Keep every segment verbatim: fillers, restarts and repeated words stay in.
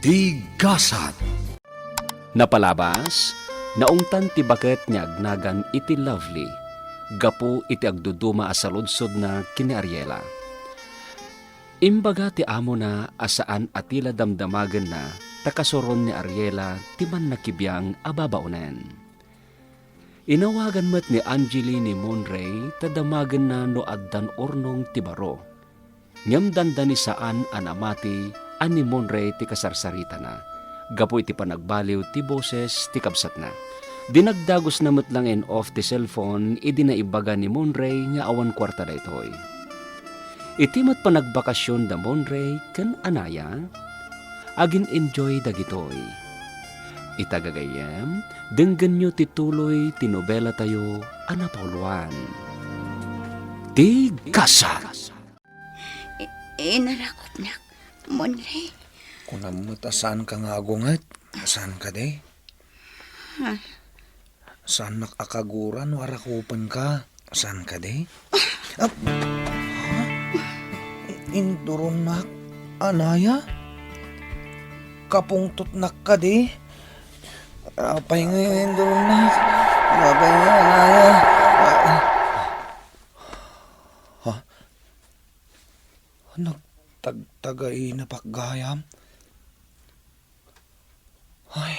Ti gasat. Napalabas, naungtan ti baket nga agnagan iti Lovely gapu iti agduduma a saludsodna ken ni Ariela. Imbaga ti amona a saan a ti la damdamagenna ta kasuron ni Ariela ti mannakibiang a babaonen. Inawagan met ni Angeli ni Monray ta damagenna no addan urnong ti baro. Ngem dandani saan a namati a ni Monray ti kasarsaritana gapu iti panagbaliw ti boses ti kabsatna. Dinagdagusna met la nga in-off ti cellphone idi naibaga ni Monray nga awan kuarta daytoy. Iti met panagbakasyon da Monray ken Anaya, agin-enjoy dagitoy. Ita gagayyem, denggenyo ti tuloy ti nobelatayo a napauluan. Ti Gasat. I-, inarakupnak, Monray. Kunam met a saan ka nga agunget. Saan ka di? Ha? Saannak a kagura no arakupenka. Saan ka di? Ah, ha? Induronnak, Anaya? Kapungtotnak kadi? Apay nga induronnak? Apay nga, Anaya? Ah, ha? Nagtagtagainapak gayam? Ay,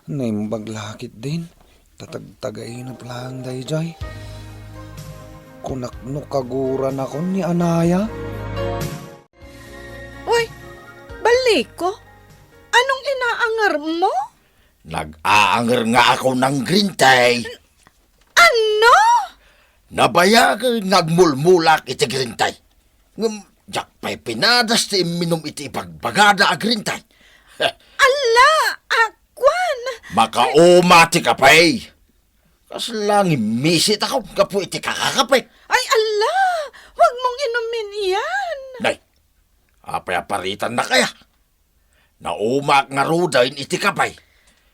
naimbag la ketdin. Tatagtagainap laeng daydiay. Kunak no kaguranakon ni Anaya. Uy, Baliko, anong inaangermo? Nag-aanger nga ako nang green tea. Ano? Nabayag nga agmulmulak iti green tea. Ngem diak pay pinadas ti imminum iti ibagbagada a green tea. Alla, a kuan. Makauma ti kape. Kasla nga immisit ako gapu iti kakakape. Ay, alla, huwag mong inumin iyan. Nay, apay a paritannak aya? Naumaak ngaruden iti kape.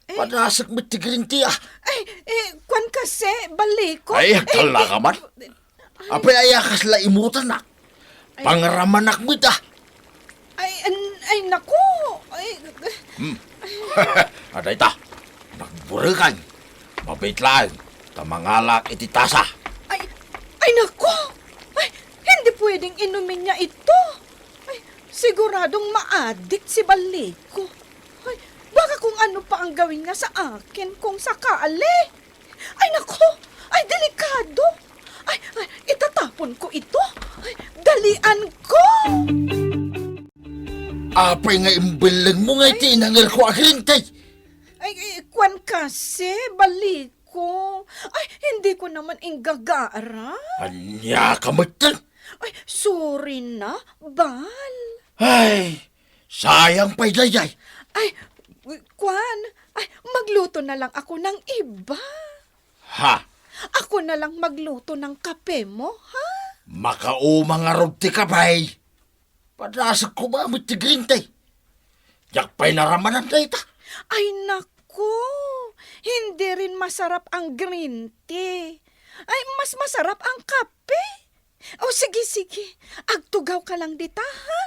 Eh. Padasek met ti green tea, ah. Ay, eh, kuan kasi, Baliko. Ay, eh, agkalla ka man. Apay aya kasla imutannak? Ay. Pangaramanak met, ah. Ay, an-, ay, naku. Ay. Hmm. Adda ita. Nagburekay. Mabiit laeng ta mangalak iti tasa. Ay, ay, naku. Ay, hindi pwedeng inumin niya ito. Ay, siguradong maadik si Baliko. Ay, baka kung ano pa ang gawin niya sa akin kung sakali. Ay, naku! Ay, delikado! Ay, ay, itatapon ko ito! Ay, dalian ko! Apay nga imbelleng mo nga iti inangerko a green tea? Ay, eh, kuan kasi, Baliko. Ay, hindi ko naman inggagara. Ania ka met? Ay, sorry na, Bal. Ay, sayang pay daydiay. Ay, kuan, ay, magluto na lang ako ng iba. Ha? Ako na lang magluto ng kape mo, ha? Makauma ngarud ti kape. Padasek ko ba met ti green tea? Diak pay naramanan dayta. Ay, naku! Hindi rin masarap ang green tea. Ay, mas masarap ang kape. O, sige, sige. Agtugaw ka lang dita, ha?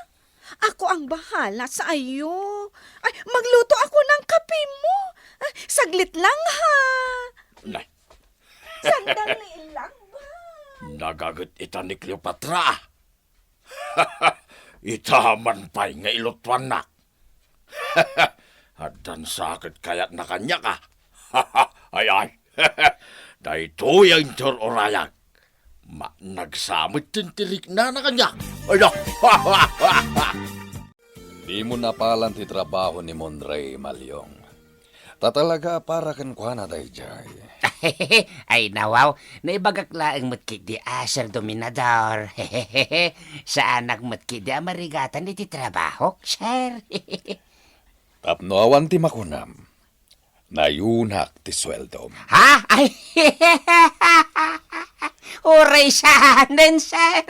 Ako ang bahala sa iyo. Ay, magluto ako ng kape mo. Ay, saglit lang, ha? Nay. Sandali lang, ba? Nagaget ita ni Cleopatra. Ita man pay nga ilutuannak. Addan sa ket kayatna kaniak, a. Ay, ay. Daytoy a inter-urayag. Managsama ti riknana kaniak. Ay, no. Dimo napalan ti trabaho ni Monray, Malyong. Ta talaga a para kenkuana daydiay. Ay, nawaw, naibagak laeng met ketdi a, Sir Dominador. Saanak met ketdi a marigatan iti trabahok, sir. Tapno awan ti makunam, nayunak ti sueldom. Ha? Ay, uray saanen, sir.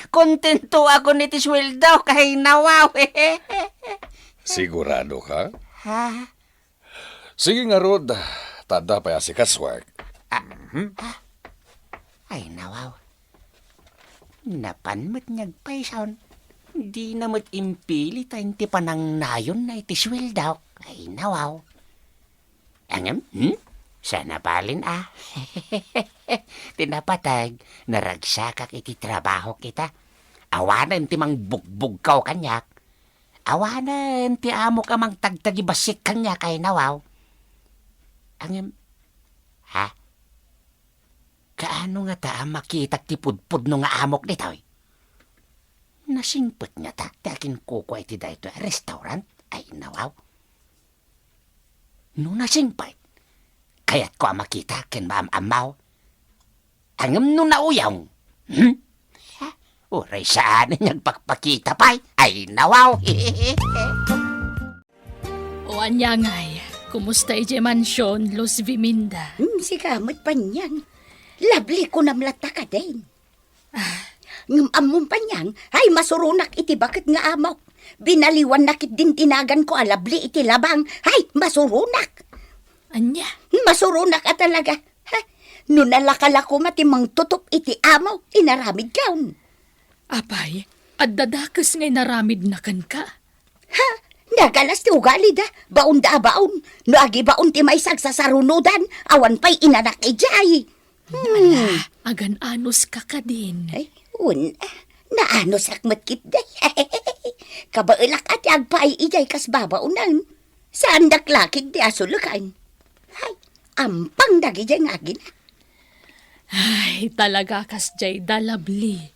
Kontento ako iti sueldo, kay nawaw. Sigurado ka? Ha? Sige ngarud, ta adda pay asikasuek. Ah, Mhm. ah. Ay, nawaw. Napan met nga agpayson. Dina met impili ta inti panangnayonna iti sueldok. Ay, nawaw. Ngem, hmm? Saan a balin a? Ti napateg, naragsakak iti trabahok ita. Awanen ti mangbugbugkaw kaniak. Awanen ti amok a mangtagtagibassit kaniak ay nawaw. Ngem, ha? Kaano ngata a makitak ti pudpudno nga amok ditoy? Nasingpet ngata ti aginkukua iti daytoy a restaurant ay nawaw. No nasingpet, kayatko a makita ken maam-ammaw. Ngem no nauyong, hmm? Uray saan nga agpakpakita pay. Ay, nawaw. O ania ngay, kumusta idiay mansion, Luz Viminda? Hmm, sika met, Panyang. Lovely, kunam latta kadin. Ah. Ngem ammom, Panyang, ay, masuronak iti baket nga amok. Binaliwannak iti dintinaganko a Lovely iti labang. Ay, masuronak. Ania? Masuronak a talaga. Ha? No nalaka la koma ti mangtutup iti amo, inaramidkon. Apay, adda dakes nga inaramidna kenka? Ha? Nagalas ti ugalida. Baonda a baon. No agibaon ti maysa, agsasarunodan, awan pay inanak idiay. Hmm. Ala, agan-anuska kadin. Ay, un, naanusak met ketdi. Kabaelak a ti agpaay idiay kas babaonan. Saandak la ketdi a sulekan. Ay, ampang dagidiay nga agina. Ay, talaga kasdiay da, Lovely.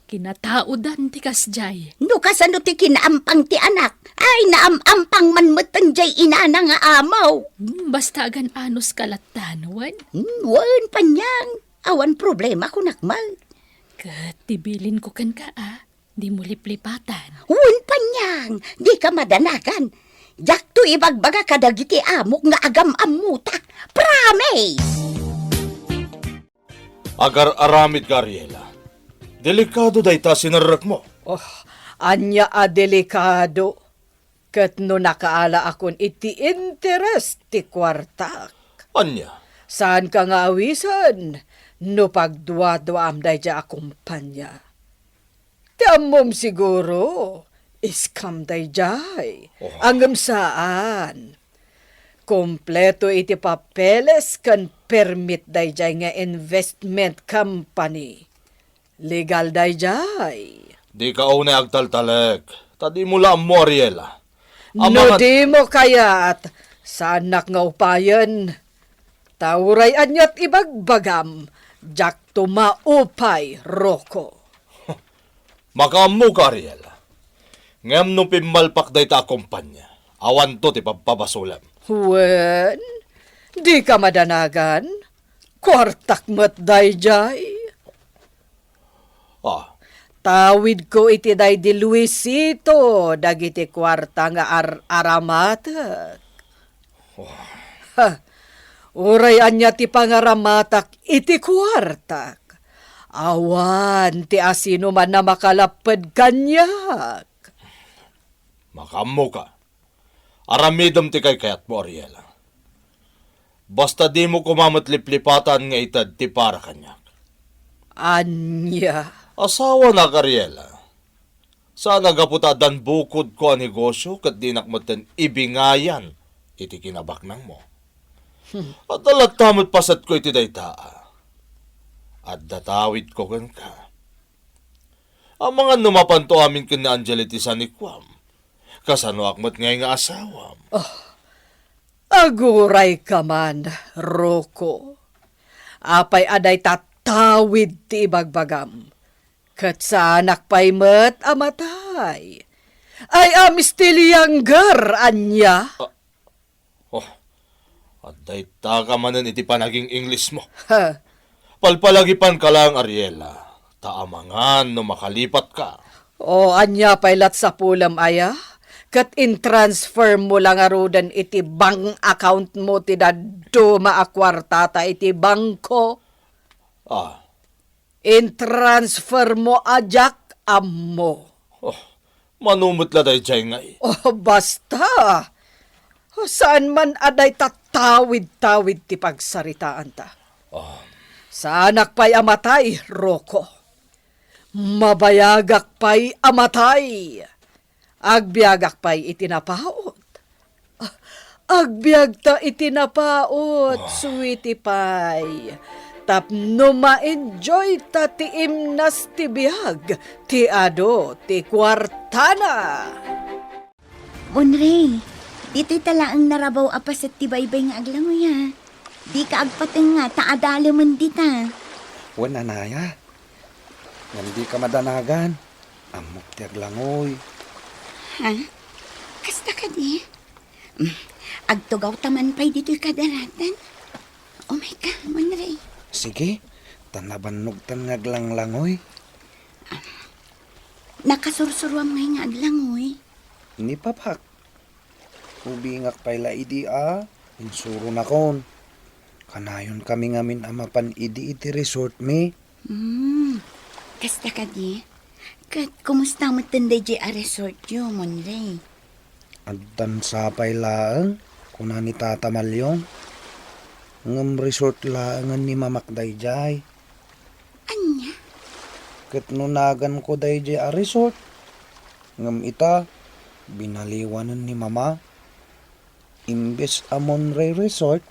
Kinataodan ti kasdiay. No kasano ti kinaampang ti anak? Ay, naam-ampang man metten diay inana nga amo. Hmm, basta agan-anuska lattan, wen? Hmm, wen, Panyang. Awan problema, kunak met. Ket ti bilinko kenka, a, dimo liplipatan. Wen, Panyang, dika madanagan. Diakto ibagbaga kadagiti amok nga agam-ammota. Promise! Agar-aramidka, Ariela. Delikado dayta a sinerrekmo. Oh, ania a delikado? Ket no nakaalaakon iti interes ti kuartak. Ania? Saanka nga awisen no pagduaduaam daydiay a kompania. Ti ammom siguro, scam daydiay. Oh. Ngem saan. Kompleto iti papeles ken permit daydiay nga investment company. Legal daydiay. Dika unay agtaltalek, ta dimo la ammo, Ariela. No dimo kayat, saanak nga upayen. Ta uray aniat ibagbagam, diakto maupay, Rocco. Makaammoka, Ariela. Ngem no pimmalpak dayta a kompania, awanto ti pabpabasolem. Wen, dika madanagan. Kuartak met daydiay. Ah. Tawidko iti daydi Luisito dagiti kuarta nga ar-, aramatek. Oh. Ha, uray ania ti pangaramatak iti kuartak, awan ti asinoman a makalapped kaniak. Makaammoka. Aramidem ti kaykayatmo, Ariela. Basta dimo koma met liplipatan nga ited ti para kaniak. Ania? Asawanak, Ariela. Saan a gapu ta addan bukodko a negosio ket dinak metten ibingayan iti kinabaknangmo. Hmm. Adda latta met pasetko iti dayta. Adda tawidko kenka. Amangan no mapanto amin ken ni Angel iti sanikuam. Kasanoak met ngay nga asawam? Oh, agurayka man, Rocco. Apay a dayta tawid ti ibagbagam? Ket saanak pay met a matay. I am still younger, ania? Ah, Oh, adda ittaka manen iti panaging-Englishmo. Ha? Palpalagipanka laeng, Ariela, ta amangan no makalipatka. O, ania pay lat sapulem aya? Ket intransfer mo la ngaruden iti bank account mo ti dadduma a kuartata iti bangko. Ah, Intransfer mo a diak ammo. Oh, mano met la daydiay ngay? Oh, basta. Saan man a dayta tawid-tawid ti pagsaritaanta. Ah. Saanak pay a matay, Rocco. Mabayagak pay a matay. Agbiagak pay iti napaut. Ah, agbiagta iti napaut, sweetie pie. Tapno ma-enjoy ta ti imnas ti biag, ti adu ti kuartana. Monrey, ditoy ta laeng narabaw a paset ti baybay nga aglangoy, a. Dika agpatengnga ta adalemen dita. Wen, anaya. Ngem dika madanagan. Ammok ti aglangoy. Ha? Kasta kadi? Mm, agtugawta man pay ditoy kadaratan. Umayka, Monrey. Sige, ta nabannogtan nga aglanglangoy. Nakasursuruam ngay nga aglangoy? Ni papak. Ubingak pay la idi a insuronakon. Kanayonkami ngamin a mapan idi iti resort mi. Hmm, kasta kadi? Ket kumusta metten daydiay a resortyo, Monrey? Addan sapay laeng, kuna ni Tata Malyong. Ngem resort laengen ni Mamak daydiay. Ania? Ket no naganko daydiay a resort, ngem ita, binaliwanen ni Mama. Imbes a Monrey Resort,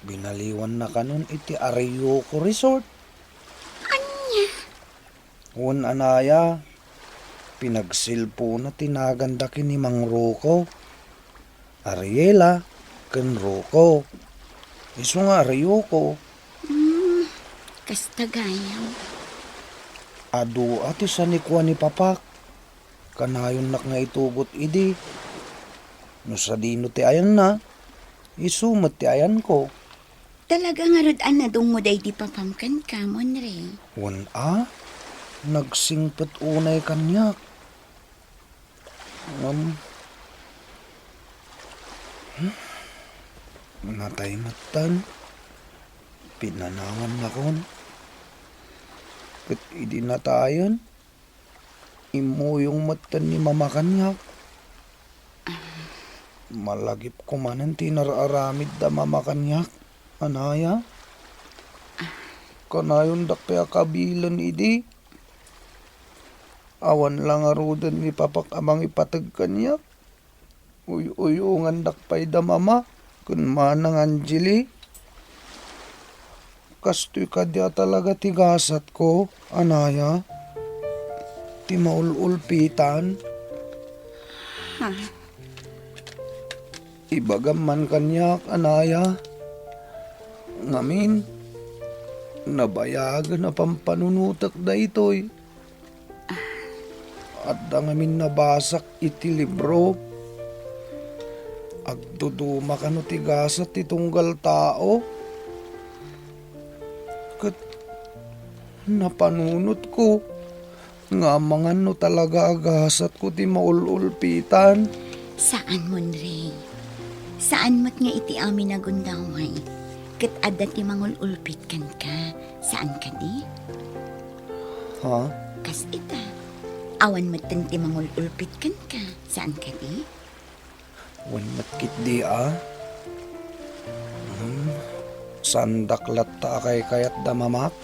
binaliwanna kanon iti Arioco Resort. Ania? Wen, anaya, pinagsilpona ti naganda ken ni Mang Rocco. Ariela ken Rocco. Isu nga Arioco. Hmm, kasta gayam. Adu a ti sanikua ni Papak. Kanayonnak nga itugot idi. No sadino ti ayanna, isu met ti ayanko. Talaga ngarud a nadungngod daydi papam kenka, Monrey? Wen a, nagsingpet unay kaniak. Ngem, hmm, natay metten. Pinanawannakon. Ket idi natayen, immuyong metten ni Mama kaniak. Malagipko manen ti inar-aramid da Mama kaniak, anaya. Kanayondak pay a kabilen idi. Awan la ngaruden ni Papak a mangipateg kaniak. Uy-uyongandak pay da Mama ken Manang Angeli. Kastoy kadi a talaga ti gasatko, anaya? Ti maul-ulpitan? Ha? Ibagam man kaniak, anaya? Ngamin, nabayagen a pampanunotek daytoy. Adda ngamin nabasak iti libro. Agduduma kano ti gasat ti tunggal tao. Ket napanunotko nga amangan no talaga a gasatko ti maul-ulpitan. Saan, Monrey. Saan met nga iti amin a gundaway ket adda ti mangul-ulpit kenka. Saan kadi? Ha? Kas ita, awan metten ti mangul-ulpit kenka, saan kadi? Wen met ketdi a. Hmm, saandak latta a kaykayat da Mamak.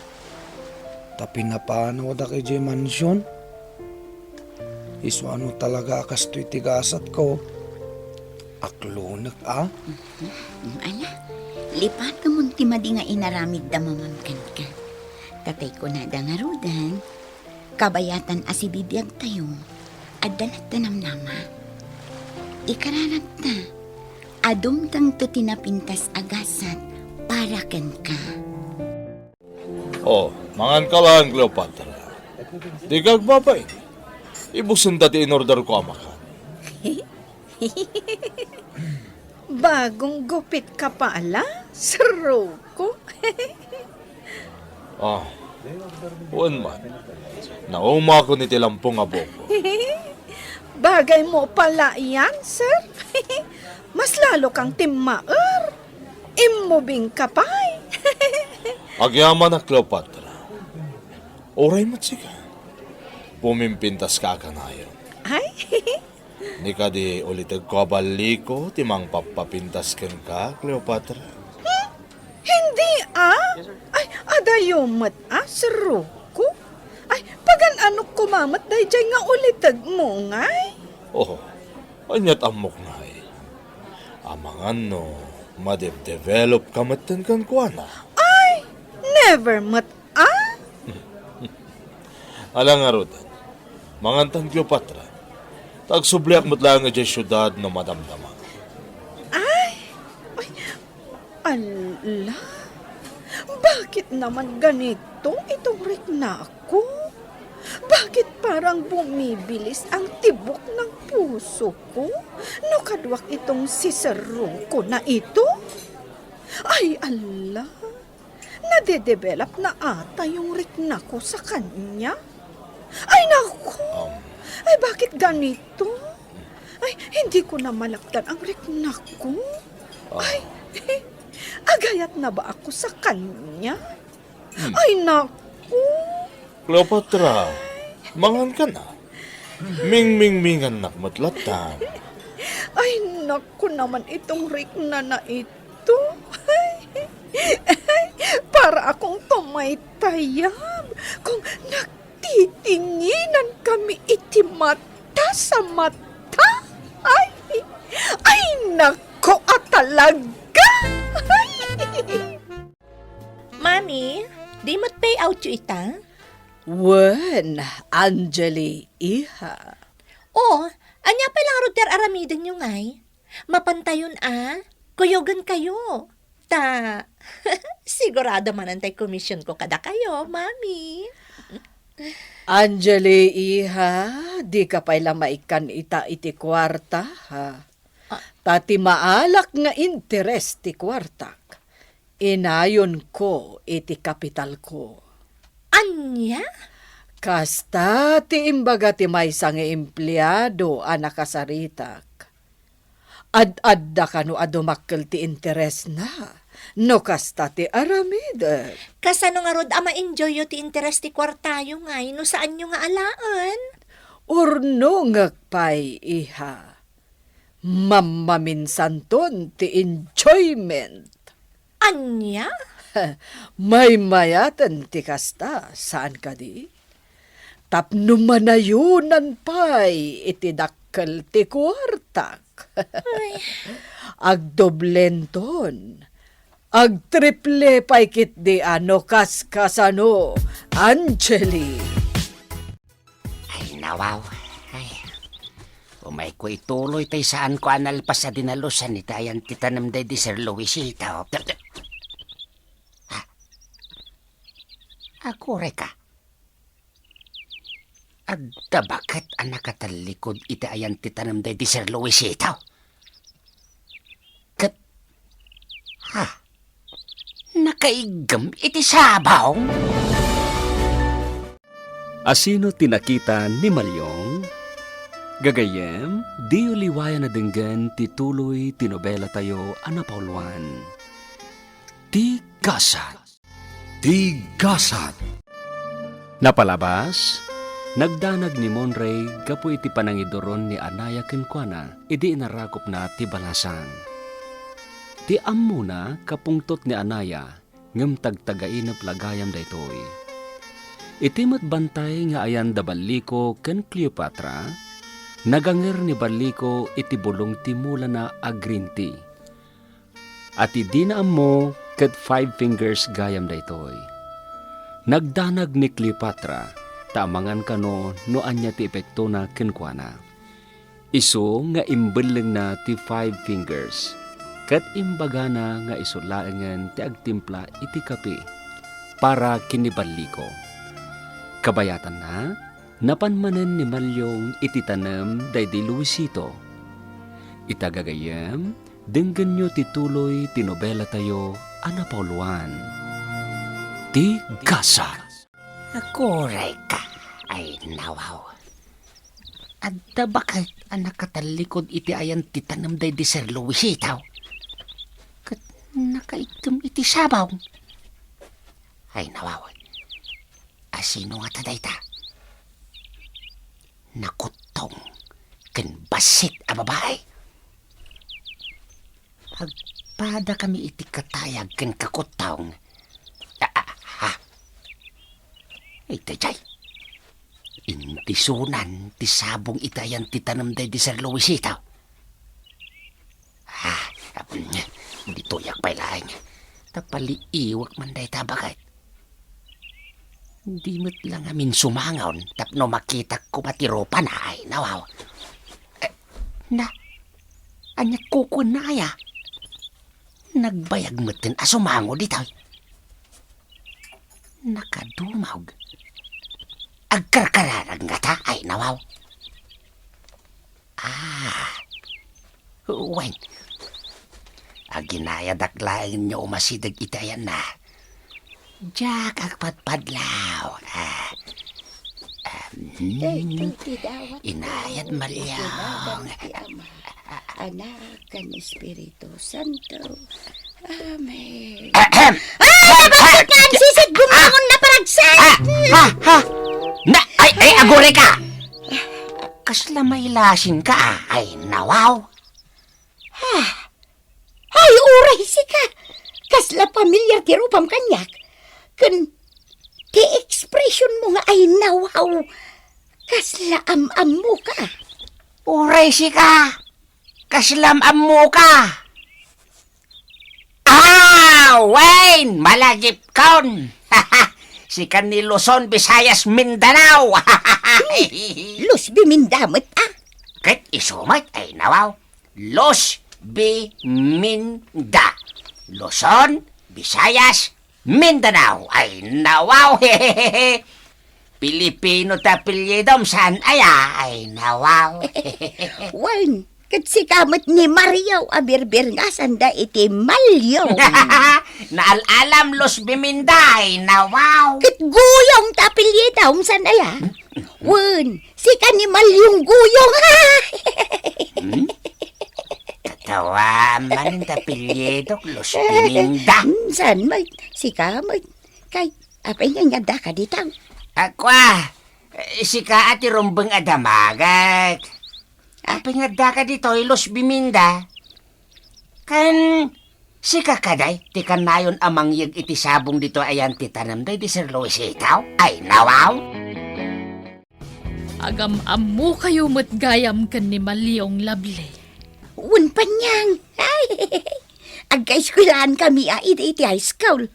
Ta pinapanawdak idiay mansion. Isu a no talaga a kastoy ti gasatko, aklonek a. Mhm. Ala, lipatemon ti madi nga inaramid da Mamam kenka. Tatay kunada ngaruden, kabayatan a sibibiagtayo, adda latta namnama. Ikararagta, a dumtengto ti napintas a gasat para kenka. Oh, manganka laeng, Cleopatra. Dika agbabain. Ibusenta ti inorderko a makan. Bagong gupitka pala, Sir Rocco. Ah, wen man. Naumakon iti lampong a buko. Bagaymo pala iyan, sir. Mas lalo kang timmaer. Immubingka pay. Agyamanak, Cleopatra. Uray met sika. Pumimpintaska a kanayon. Ay? Ni kadi ulitegko a balliko ti mangpappapintas kenka, Cleopatra? Hmm? Hindi, a? Ay, adayo met, a, Sir Rocco? Ay, Kan-anok koma met daydiay nga ulitegmo, ngay? Oh, ania't ammok, ngay? Amangan no, madebdevelop ka metten kenkuana. Ay, never met, ah? Ala ngaruden, mangantan, Cleopatra. Ta agsubliak met laeng idiay siudad no madamdama. Ay, ay, Ala, bakit naman ganito itong riknako? Bakit parang bumibilis ang tibok ng puso ko no kaduak itong siserrong ko na ito? Ay, ala, nadedevelop na ata yung riknako sa kanya. Ay, naku! Um. Ay, bakit ganito? Ay, hindi ko na malaptan ang riknako. Ah. Ay, agayat na ba ako sa kanya? Hmm. Ay, naku! Cleopatra, mangan ka na. Mingmingmingan nak met latta. Ay, naku naman itong rikna na ito. Para akong tumaytayab kung nagtitinginan kami iti mata sa mata. Ay, ay, naku a talaga. Ay. Mami, di met payout yo ita? Wen, Angeli, iha. O, ania pay la ngarud ti ar-aramidenyo, ngay? Mapantayon a, kuyogenkayo. Ta, sigurado manen tay komisionko kadakayo, Mami. Angeli, iha, dika pay la maikkan ita iti kuarta, ha? Ah. Ta ti maalak nga interes ti kuartak, inayonko iti kapitalko. Ania? Kasta ti imbaga ti maysa nga empleado a nakasaritak. Ad-adda kano a dumakkel ti interesna no kasta ti aramidek. Kasano ngarud a ma-enjoyyo ti interes ti kuartayo, ngay, no saanyo nga alaen? Urnongek pay, iha. Mammaminsanton ti enjoyment. Ania? Maymayaten ti kasta, saan kadi? Tapno manayonan pay iti dakkel ti kuartak. Ay. Agdoblenton, agtriple pay ketdi a no kaskasano, Angeli. Ay, nawaw. Ay. Umayko ituloy tay saanko a nalpas a dinalusan iti ayan ti tanem daydi Sir Luisito. Ha? Agurayka. Adda baket a nakatallikod iti ayan ti tanem daydi Sir Luisito? Ket, ha? Nakaiggem iti sabong? Asino ti nakita ni Malyong? Gagayyem, diyo liwayan a denggen ti tuloy ti nobelatayo a napauluan, Ti Gasat. Ti Gasat. Napalabas, nagdanag ni Monray gapu iti panangiduron ni Anaya kenkuana idi inarakupna ti balasang. Ti ammona, kapungtot ni Anaya, ngem tagtagainep la gayam daytoy. Iti met bantay nga ayan da Balliko ken Cleopatra, naganger ni Balliko iti bulong ti mulana a green tea. A ti dina ammo ket five fingers gayam daytoy. Nagdanag ni Cleopatra ta amangan kano no ania ti epektona kenkuana. Isu nga imbellengna ti five fingers, ket imbagana nga isu laengen ti agtimpla iti kape para ken ni Balliko. Kabayatanna, napan manen ni Malyong iti tanem daydi Luisito. Ita gagayyem, denggenyo ti tuloy ti nobelatayo a napauluan, Ti Gasat. Agurayka, ay nawaw. Adda baket a nakatallikod iti ayan ti tanem daydi Sir Luisito? Ket nakaiggem iti sabong? Ay nawaw. Asino ngata dayta? Nakuttong ken bassit a babai. Agpadakami iti katayag ken kakuttong. Ah, ah, ha? Ay, daydiay. Indisunan ti sabong iti ayan ti tanem daydi Sir Luisito. Ah, ditoyak pay laeng. Ta paliiwek man dayta baket. Di met la ngamin sumangon tapno makitak koma ti rupana, ay nawaw. Eh, na, ania kukuenna aya? Nagbayag metten a sumango ditoy. Nakadumog. Agkarkararag ngata, ay nawaw. Ah, wen. Aginayadak laeng nga umasideg iti ayanna. Diak agpadpadlaw. Ah, ah, hmm. Daytoy ti dawatko. Inayat, Maliong. Iti nagan ti Ama, Anak, ken Espiritu Santo. Amen. Ahem. Ah, bakit nga ang sisid bumangon na paragsak? Ah, ha, ha. Na, ay, ay, agurayka. Kasla mailasinka, ah. Ay, nawaw. Ah, ay, uray sika. Kasla pamilyar ti rupam kaniak. Ken ti ekspresionmo nga ay nawaw. Kasla am-ammoka. Uray sika. Kasla am-ammoka. Ah, wen, malagipkon. Sika ni Luzon, Visayas, Mindanao. Luz Biminda met, ah. Ket isu met, ay nawaw. Luz Biminda. Luzon, Visayas, Mindanao. Ay nawaw. Pilipino ti apelyidom, saan aya? Ay nawaw. Wen, ket sika met ni Mario a birbirngasanda iti Maliong. Naal-alam, Luz Biminda, ay nawaw. Ket Guyong ti apelyidom, saan aya? Wen, sika ni Maliong Guyong. Hmm? Katawa manen ti apelyidok, Luz Biminda. Hmm, saan met? Sika met. Kay, apay nga nga addaka dita? Ako, ah, eh, sika a ti rumbeng a damagek. Ah? Apay nga addaka ditoy, Luz Biminda? Kan, sika kadi ti kanayon a mangyeg iti sabong ditoy ayan ti tanem daydi Sir Luisito? Ay, nawaw? Agam-ammokayo met gayam ken ni Maliong, Lovely. Wen, Panyang. Ay, agkaeskuelaan kami a idi iti high school.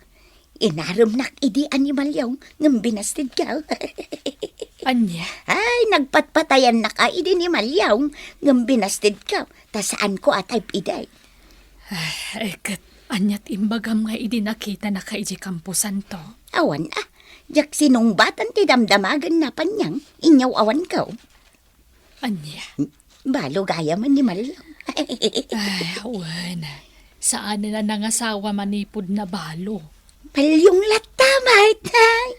Inaremnak idi a ni Maliong ngem binastedko. Ania? Ay, nagpatpatayannak a idi ni Maliong ngem binastedko. Ta saanko a type idi. Ay, ket ania ti imbagam nga idi nakitanaka idiay kamposanto? Awan a, diak sinungbatan ti damdamagenna, Panyang, inyaw-awanko. Ania? Balo gayam ni Maliong. Ay, wen. Saanen a nangasawa manipud nabalo. Maliong latta met.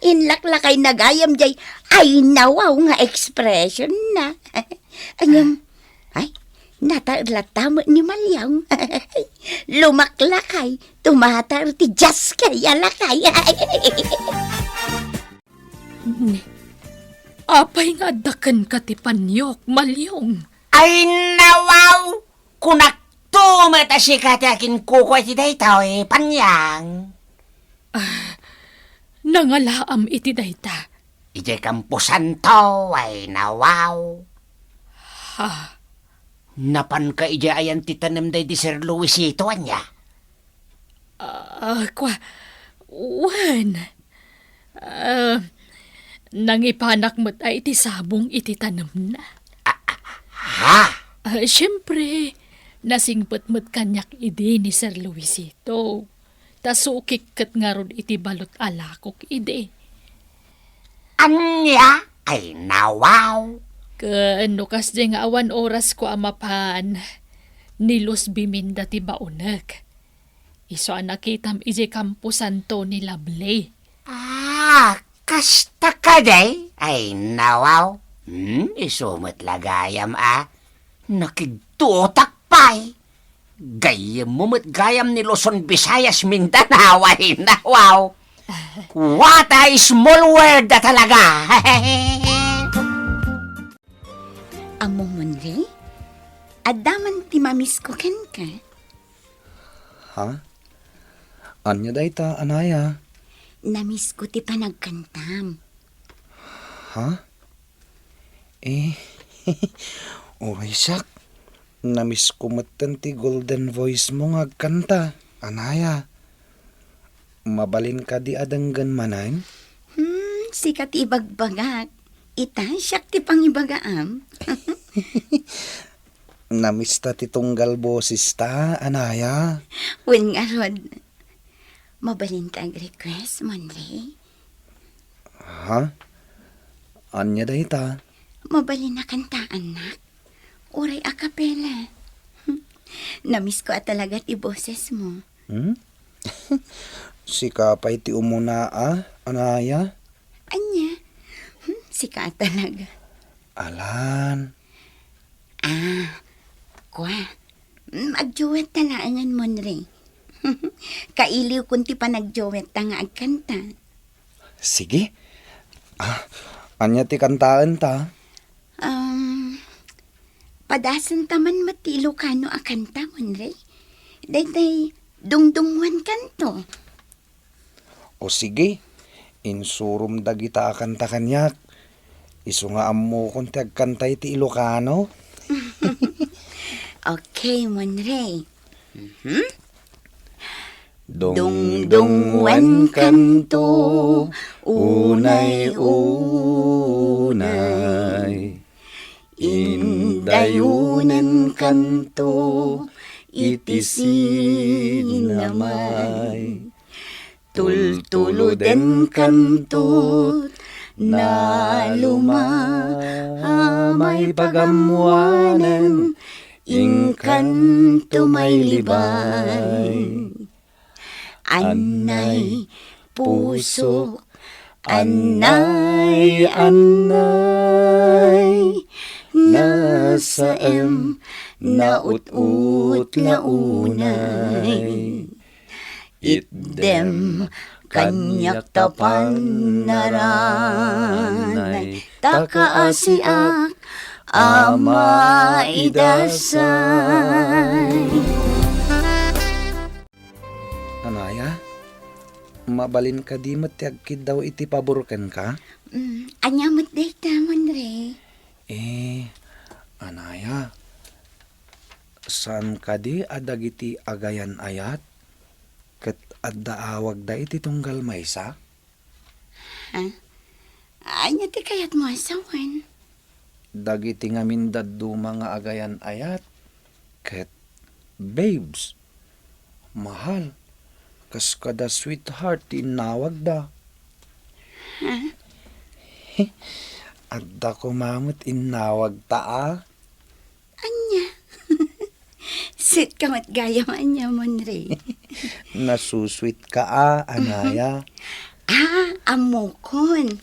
Inlaklakayna gayam diay ay nawaw nga ekspresionna. Ngem, ay, nataer latta met ni Maliong. Lumaklakay, tumataer ti jazzkay a lakay. Ni, apay nga adda kenka ti panyok, Maliong? Ay, nawaw! Kunakto met a sika ti akinkuko iti daytoy, Panyang. Ah, nangalaam iti dayta. Idiay kamposanto, ay nawaw. Ha? Napanka idiay ayan ti tanem daydi Sir Luisito, ania? Ah, kua, wen. Ah, nangipanak met a iti sabong iti tanemna. Ah, ah, ha? Ah, siempre, nasingpet met kaniak idi ni Sir Luisito. Ta sukik ket ngarud iti balot a lakok idi. Ania? Ay, nawaw. Ken no kasdi nga awan orasko a mapan, ni Luz Biminda ti baonek. Isu a nakitam idiay kamposanto ni Lovely. Ah, kasta kadi? Ay, nawaw. Hmm, isu met la gayam a. Nakigtutak pay. Gayyemmo met gayam ni Luzon, Visayas, Mindanao. Ay, nawaw. What a small world a talaga. Ammom, Henry? Adda man ti mamisko kenka. Ha? Ania dayta, anaya? Namisko ti panagkantam. Ha? Eh, uray siak. Namisko metten ti golden voice mo nga agkanta, Anaya. Mabalin kadi a denggen manen? Hmm, sika ti ibagbagak. Ita, siak ti pangibagaam. Namista ti tunggal boses ta, Anaya. Wen ngarud, mabalin ka ag-request, Monre? Ha? Ania dayta? Mabalin a kantaannak. Uray a capella. Namisko a talaga ti boses mo. Hmm? Sika pay ti umuna a, Anaya? Ania? Hmm, sika a talaga. Alan. Ah, kua. Mm, agduet ta laengen, Monre. Kailiwkon ti panagduet ta nga agkanta. Sige. Ah, ania ti kantaen ta? Um, padasen ta man met ti Ilocano a kanta, Monre. Daytay dungdungngoan kanto. O sige, insurom dagita a kanta kaniak. Isu nga ammokon ti agkanta iti Ilocano. Okay, Monre. Mhm. Dungdungngoan kanto, unay, unay. Indayonen kanto, iti sinamay. Tultuloden kanto, naluma, amay pagammoanen, inkanto mailibay. Annay, pusok, annay, annay, nasaem, naut-ut la unay. Itdem kaniak ta pannaranay, ta kaasiak a maidasay. Anaya, mabalin kadi met ti agkiddaw iti pabor kenka? Mm, ania met dayta, Monre? Eh, Anaya, saan kadi a dagiti agayan-ayat ket adda awagda iti tunggal maysa? Ha? Ania ti kayatmo a sawen? Dagiti ngamin dadduma nga agayan-ayat ket babes, mahal, kas kada sweetheart ti innawagda. Ha? Adda koma met innawagta a. Ania? Sweet ka met gayam ania, Monre. Nasusweet ka a, Anaya. Ah, ammokon.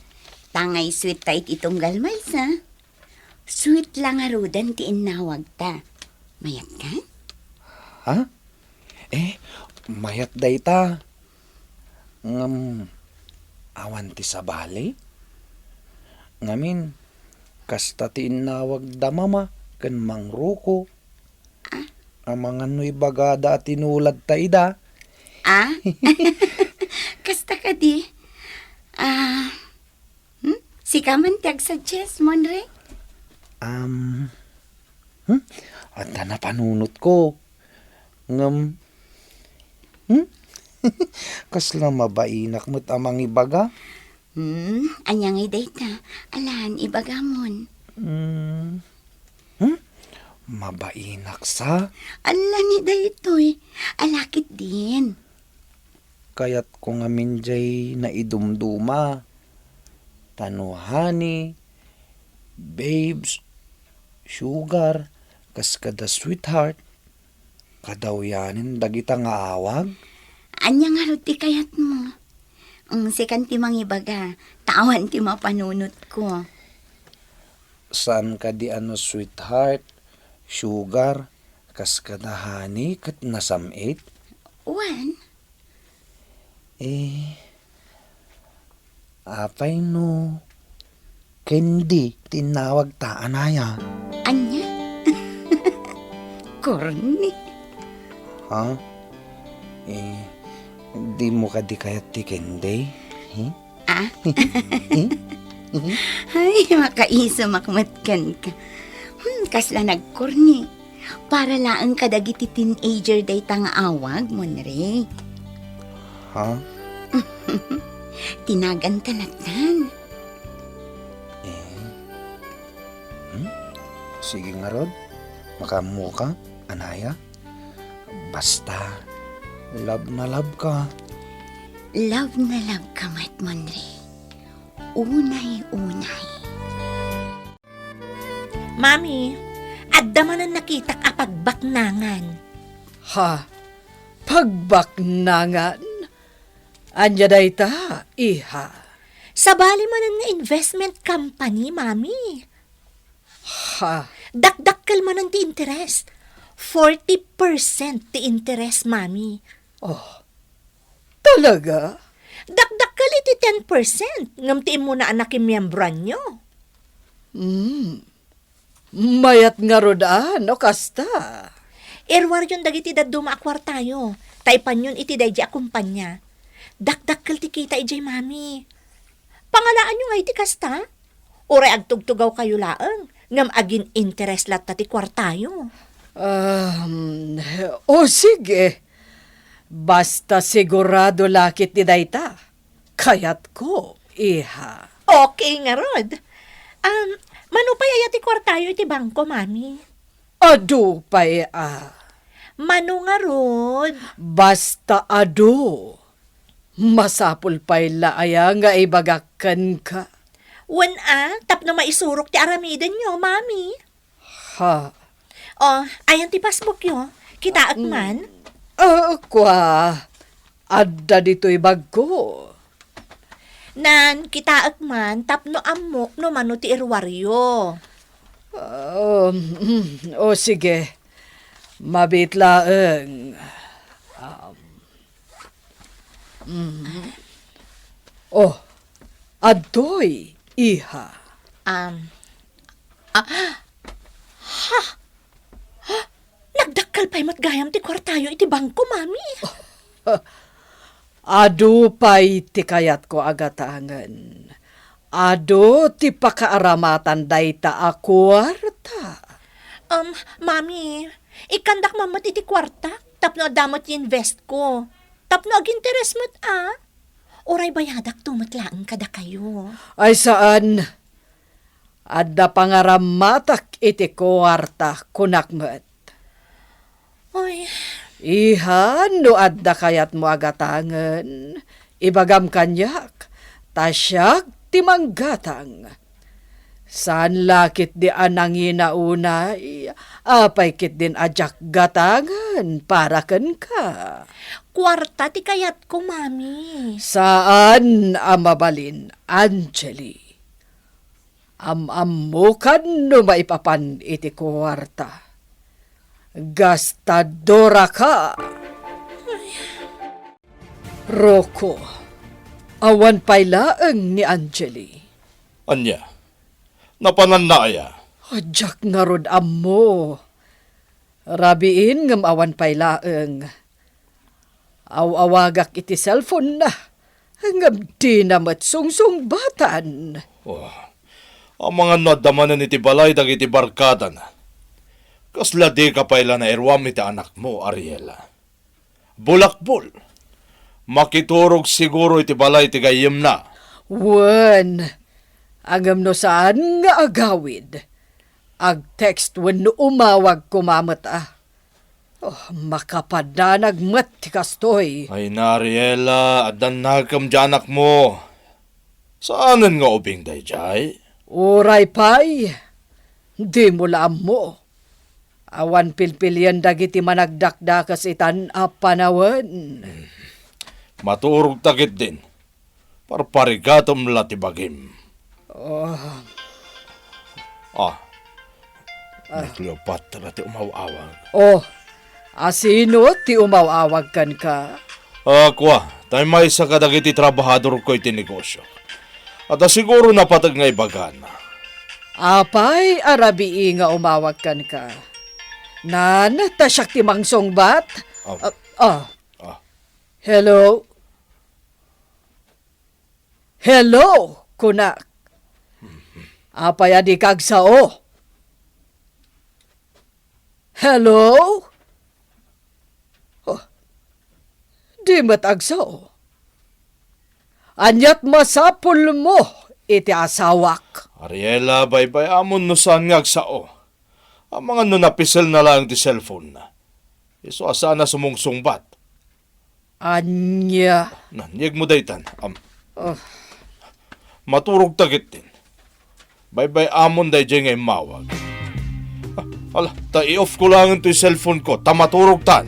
Tangay sweet ta iti tunggal maysa. Sweet la ngaruden ti innawagta. Mayat ka? Ha? Eh, mayat dayta. Ngem, awan ti sabali? Ngamin, kasta ti innawagda Mama ken Mang Ruko. Ah? Amangan no ibagada a tinulad ta ida. Ah? Kasta kadi? Ah, hmm? Sika man ti agsuggest, Monre? Um, hmm? Adda napanunotko. Ngem, hmm? Kasla mabainak met a mangibaga. Hmm, ania ngay dayta? Alan, ibagamon. Hmm. Hmm? Mabainak sa? Ala ni daytoy. Ala ketdin. Kayatko ngamin jay naidumduma. Ta no honey, babes, sugar, kas kada sweetheart, kadawyanen dagita nga awag? Ania ngarud ti kayatmo? Mm, sikan ti mangibaga, ta awan ti mapanunotko. Saan kadi a no sweetheart, sugar, kas kada honey, ket nasam-it? Wen? Eh, apay no candy ti innawagta, Anaya? Ania? Corny. Ha? Eh, dimo kadi kayat ti candy? Hmm? Ah? Hmm? Ay, makaisumak met kenka. Hmm, kasla nagkorni. Para laeng kadagiti teenager dayta nga awag, Monre. Ha? Tinagan ta lattan. Eh? Hmm? Sige ngarud, makaammoka, anaya. Basta, love na love ka. Love na love ka met, Monre. Unay-unay. Mami, adda manen nakitak a pagbaknangan. Ha? Pagbaknangan? Ania dayta, iha? Sabali manen nga investment company, Mami. Ha? Dakdakkel manen ti interest. Forty percent ti interest, Mami. Oh, talaga? Dakdakkel iti ten percent ngem ti immuna a nakimmiembroanyo. Hmm. Mayat ngarud a no kasta. Iruaryon dagiti dadduma a kuartayo, ta ipanyon iti daydi a kumpania. Dakdakkel ti kita idiay, Mami. Pangalaanyo nga iti kasta? Uray agtugtugawkayo laeng, ngem agin-interes latta ti kuartayo. Um, o sige. Basta sigurado la ketdi dayta. Kayatko, iha. Okay ngarud. Um, mano pay aya ti kuartayo iti bangko, Mami? Adu pay a. Mano ngarud? Basta adu. Masapul pay la aya nga ibagak kenka? Wen a, tapno maisurok ti aramidenyo, Mami. Ha? Oh, ayan ti passbookyo. Kitaek man. Ah, kua, adda ditoy bagko. Nan, kitaek man tapno ammok no mano ti iruaryo. Um, o sige. Mabiit laeng. Um, mm. Oh, adtoy, iha. Um, ah, ha? Ha? Nagdakkel pay met gayam ti kuartayo iti bangko, Mami. Adu pay ti kayatko a gatangen. Adu ti pakaaramatan dayta a kuarta. Um, Mami, ikkandak man met iti kuartak tapno adda met i-investko. Tapno aginteres met a. Uray bayadakto met laeng kadakayo. Ay saan. Adda pangaramatak iti kuarta, kunak met. Oy. Iha, no adda kayatmo a gatangen, ibagam kaniak, ta siak ti manggatang. Saan la ketdi a nangina unay, apay ketdin a diak gatangen para kenka? Kuarta ti kayatko, Mami. Saan a mabalin, Angeli. Am-ammokan no maipapan iti kuarta. Gastadoraka! Rocco, awan pay laeng ni Angeli. Ania? Napananna aya? Diak ngarud ammo. Rabiin ngem awan pay laeng. Aw-awagak iti cellphone-na, ngem dina met sungsungbatan. Oh, amangan no adda manen iti balay dagiti barkadana. Kasla dika pay la nairuam iti anakmo, Ariela. Bulakbol. Makiturog siguro iti balay ti gayyemna. Wen, ngem no saan nga agawid, ag-text wenno umawag koma met a. Oh, makapadanag met ti kastoy. Ay na, Ariela, addan nakemdi anakmo. Saanen nga ubing daydiay? Uray pay, dimo la ammo. Awan pilpilien dagiti managdakdakes itan a panawen. Hmm. Maturogta ketdin. Parparigatem la ti bagim. Oh. Ah. Ah. Ni Cleopatra ti umaw-awag. Oh. Asino ti umaw-awag kenka? Ah, kua, tay maysa kadagiti trabahadorko iti negosio. Adda siguro napateg nga ibagana. Apay a rabii nga umawag kenka? Nan, ta siak ti mangsungbat? Ah. Ah, ah. Ah. Hello? Hello, kunak. Apay a dika agsao? Hello? Oh, di met agsao. Aniat masapulmo iti asawak? Ariela, baybay-amon no saan nga agsao. Amangan no napiselna laeng ti cellphone-na. Isu a saan a sumungsungbat. Ania? Nanyegmo daytan. Am, Oh. Maturog ta ketdin. Baybay-amon daydiay nga immawag. Ah, ala, ta i-off ko laeng toy cellphone ko, ta maturogtan.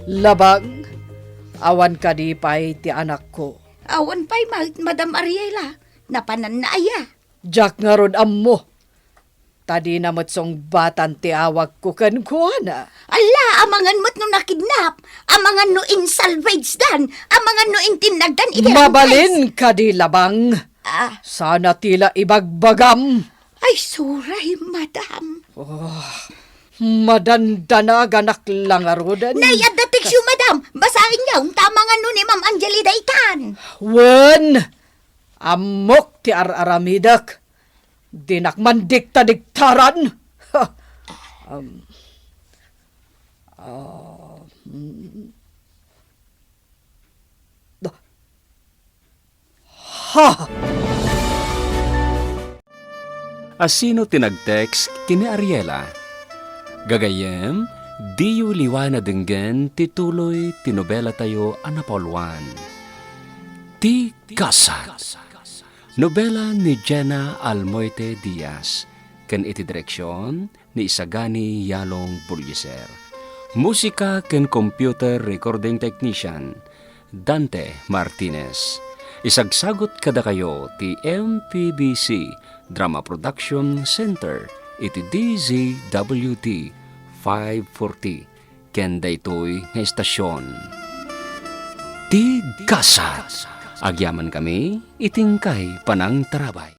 Labang, awan kadi pay ti anakko? Awan pay met, Madam Ariela. Napananna aya? Diak ngarud ammo. Ta dina met sungbatan ti awagko kenkuana. Alla, amangan met no nakidnap, amangan no insalvageden, amangan no intinnagdan iti Mabalin kadi, Labang. Ah. Saan a ti la ibagbagam. Ay, sorry, madam. Oh, madandanaganak la ngaruden. Nay, adda text-yo, madam. Basaenyo, ta amangan no ni Ma'am Angeli daytan. Wen, ammok ti ar-aramidek. Dinak mandikta-diktaran. Ha. Um, ah, mm. Ha! Asino ti nag-text ken ni Ariela? Gagayyem, diyo liwan a denggen ti tuloy ti nobelatayo a napauluan, Ti Kasat. Nobela ni Jenna Almoite Diaz, ken iti direksion ni Isagani Yalong Bullieser. Musika ken computer recording technician, Dante Martinez. Isagsagut kadakayo ti M P B C Drama Production Center iti D Z W T five forty ken daytoy nga estasion. Ti Kasat. Agyamankami iti inkay panangtarabay.